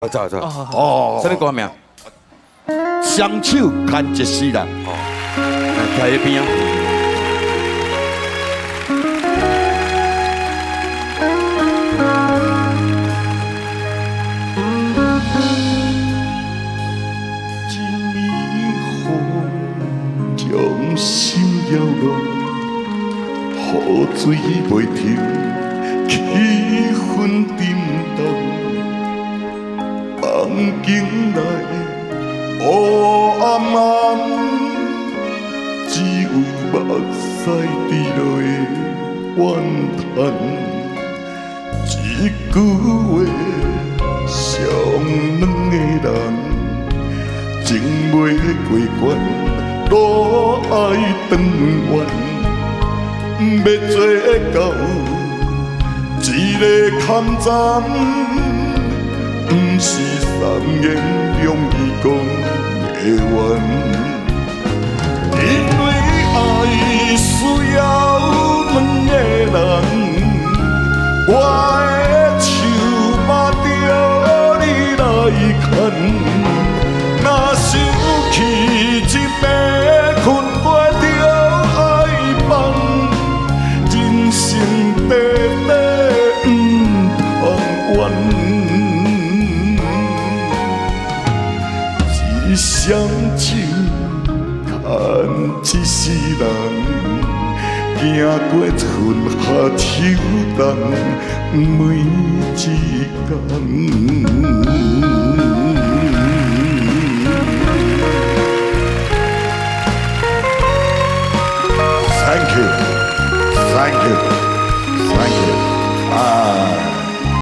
走走。哦。啥物歌名？雙手牽一世人。哦，來徛彼邊啊。一暝風將心搖亂，雨水袂停，氣氛沉重。夢境內烏暗暗，只有目屎滴落的怨嘆。一句話傷兩个人，情袂過關，路愛斷緣，欲做到一个坎站，毋是三言兩語講會完。因為愛需要兩个人，我的手嘛著你來牽。若生氣一暝睏袂著愛放，人生短短毋通怨。一雙手牽一世人，行過春夏秋冬每一工。